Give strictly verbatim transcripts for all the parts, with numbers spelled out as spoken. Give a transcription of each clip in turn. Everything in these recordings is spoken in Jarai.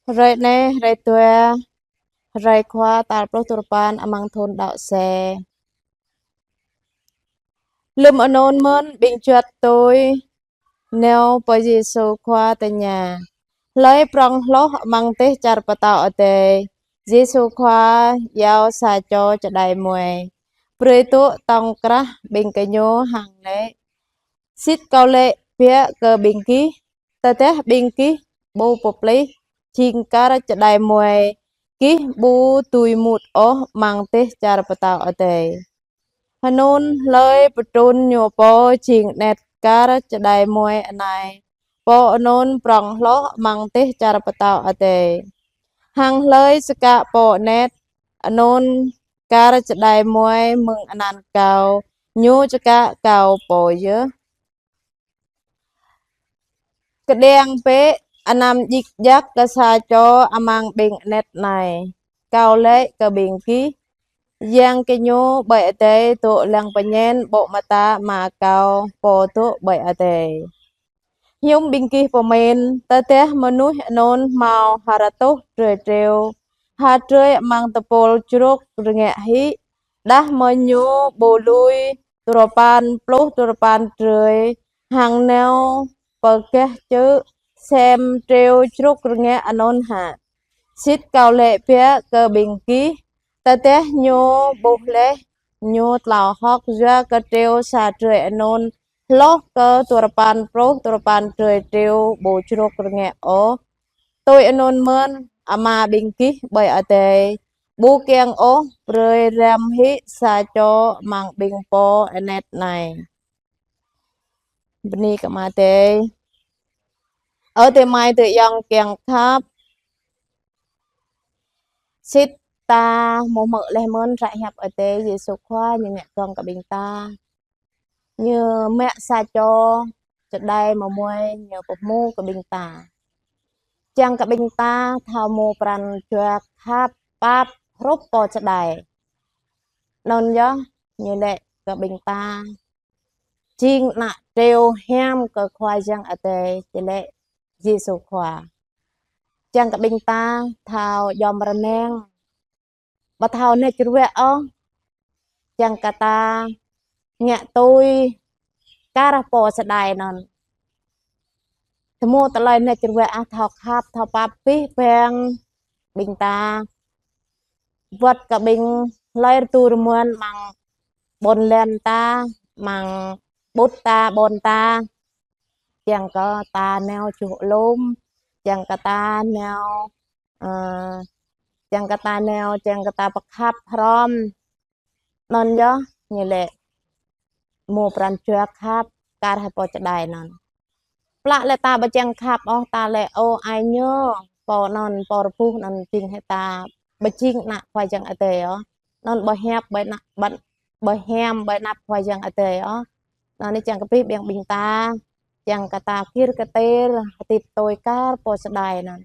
Hrơi anai, hrơi dua, hrơi Khua tal pluh duapăn amăng thun đăo se. Lơ̆m anŭn mơ̆n ƀing čuăt tui nao pơ Yêsu Khua tơña: Hlơi prŏng hloh amăng dêh čar pơtao adai? Yêsu Khua iâu sa čô čơđai muai, brơi dŏ tŏng krah ƀing gơñu hăng laĭ: Sĭt Kâo laĭ biă kơ ƀing gih, tơdah ƀing gih ƀu pơplih, jing kar čơđai muai gih ƀu dưi mŭt ôh amăng dêh čar pơtao adai. Anŭn hlơi pơtrŭn ñu pô jing anet kar čơđai muai anai, pô anŭn prŏng hloh amăng dêh čar pơtao adai. Hăng hlơi čơkă pô anet anŭn kar čơđai muai mơ̆ng anăn Kâo, ñu čơkă Kâo pô yơh. Kơđiăng bĕ anăm djik djak kơ sa čô amăng ƀing anet anai. Kâo laĭ kơ ƀing gih, yang gơñu ƀơi adai dŏ lăng pơñen ƀô̆ mơta Ama Kâo pô dŏ ƀơi adai. Hiư̆m ƀing gih pơmĭn, tơdah mơnuih anŭn hmâo ha rơtuh drơi triu, ha drơi amăng tơpul čruk rơngiă hĭ, đah mơ̆ ñu ƀu lui duapăn pluh duapăn drơi hăng nao pơ gah čư̆ sem triu čruk rơngiă anŭn hă? Sĭt Kâo laĭ biă kơ ƀing gih, tơdah ñu ƀuh laih, ñu tlao hơ̆k yua kơ triu sa drơi anŭn hloh kơ duapăn pluh duapăn drơi triu ƀu čruk rơngiă ôh. Tui anŭn mơ̆n Ama ƀing gih ƀơi adai ƀu kiăng ôh brơi răm hĭ sa čô amăng ƀing pô anet anai. Bơni kơ Ama Adai. Ơ adơi amai adơi ayŏng kiăng khăp. Sĭt ta hmư̆ laih mơ̆n hră hiăp Adai, Yêsu Khua ñu ngă gơ̆ng kơ ƀing ta. Ñu mă sa čô čơđai mơmuai ñu pơhmu kơ ƀing ta. Čang kơ ƀing ta thâo hmâo pran jua khăp pap hrup pô čơđai. Anŭn yơh ñu laĭ kơ ƀing ta jing ană triu hiam kơ Khua Yang Adai, či laĭ Yêsu Khua. Čang kơ ƀing ta thâo yom rơnang, ƀu thâo nač ruă ôh. Čang kơ ta ngă tui kar pô čơđai anŭn. Tơhmư̆ tơlơi nač ruă ah, thâo khăp, thâo pap abih bang ƀing ta. Wơ̆t kơ ƀing hlơi rơtuh rơmuăn amăng ƀôn lan ta, amăng ƀut ta, ƀôn ta. Čang kơ ta nao čuh alum, čang kơ ta nao, ơ, čang kơ ta nao, čang kơ ta pơkhăp hrŏm. Anŭn yơh ñu laĭ hmâo pran jua khăp kar hăng pô čơđai anŭn. Plă lĕ ta ƀu čang khăp ôh, ta laĭ ơ ai ñu, pô anŭn, pô rơbuh anŭn jing hĭ ta, ƀu jing ană Khua Yang Adai ôh. Anŭn ƀu hiam ƀơi anăp, ƀu, ƀu hiam ƀơi anăp Khua Yang Adai ôh. Anŭn anai čang kơ abih bang ƀing ta, čang kơ ta kir kơtir hơdip tui kar pô čơđai anŭn.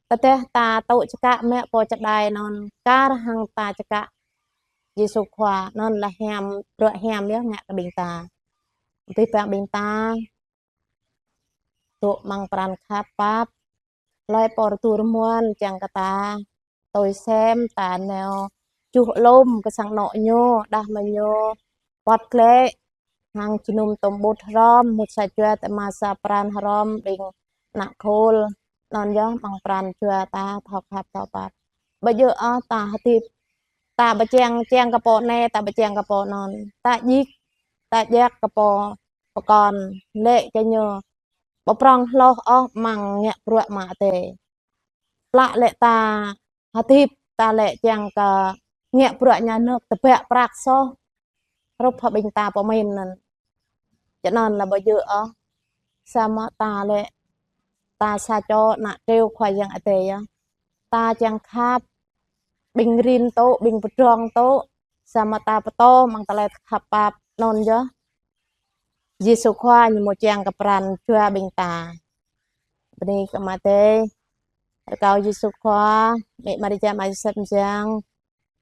Tơdah ta tŭ čơkă mă pô čơđai anŭn kar hăng ta čơkă Yêsu Khua, anŭn lĕ hiam, bruă hiam yơh ngă kơ ƀing ta. Abih bang ƀing ta dŏ amăng pran khăp pap, hlơi pô rơtuh rơmuăn čang kơ ta tui sem, ta nao čuh alum kơ sang anŏ ñu, đah mơ̆ ñu wơ̆t glaĭ hăng jơnum tơm ƀut hrŏm, mŭt sa jua tơma sa pran hrŏm ƀing ană khul. Anŭn yơh amăng pran jua ta thâo khăp thâo pap. Ƀu djơ̆ ôh ta hơdip, ta ƀu čang, čang kơ pô anai, ta ƀu čang kơ pô anŭn. Ta djik, ta djak kơ pô pơkŏn, laĭ kơ ñu ƀu prŏng hloh ôh amăng ngă bruă Ama Adai. Plă lĕ ta hơdip, ta laĭ čang kơ ngă bruă nhà nước tơbiă prăk soh, hrup hăng ƀing ta pơmĭn anŭn. Čang anŭn lĕ ƀu djơ̆ ôh. Samơ̆ ta lĕ, ta sa čô ană triu Khua Yang Adai yơh. Ta čang khăp, ƀing rin tŭ, ƀing pơdrŏng tŭ, samơ̆ ta pơtô amăng tơlơi khăp pap anŭn yơh. Yêsu Khua ñu hmâo čang kơ pran jua ƀing ta. Bơni kơ Ama Adai. Rơkâo Yêsu Khua, Mĕ Maria, Ama Yôsep mơyang,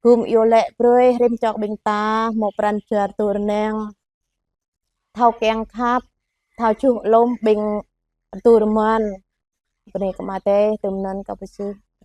gum iâu laĭ brơi rĭm čô ƀing ta hmâo pran jua rơtuh rơnang, thâo kiăng khăp, thâo čuh alum ƀing rơtuh rơmuăn, Bơni kơ Ama Adai, tơm anŭn kâo pơsư.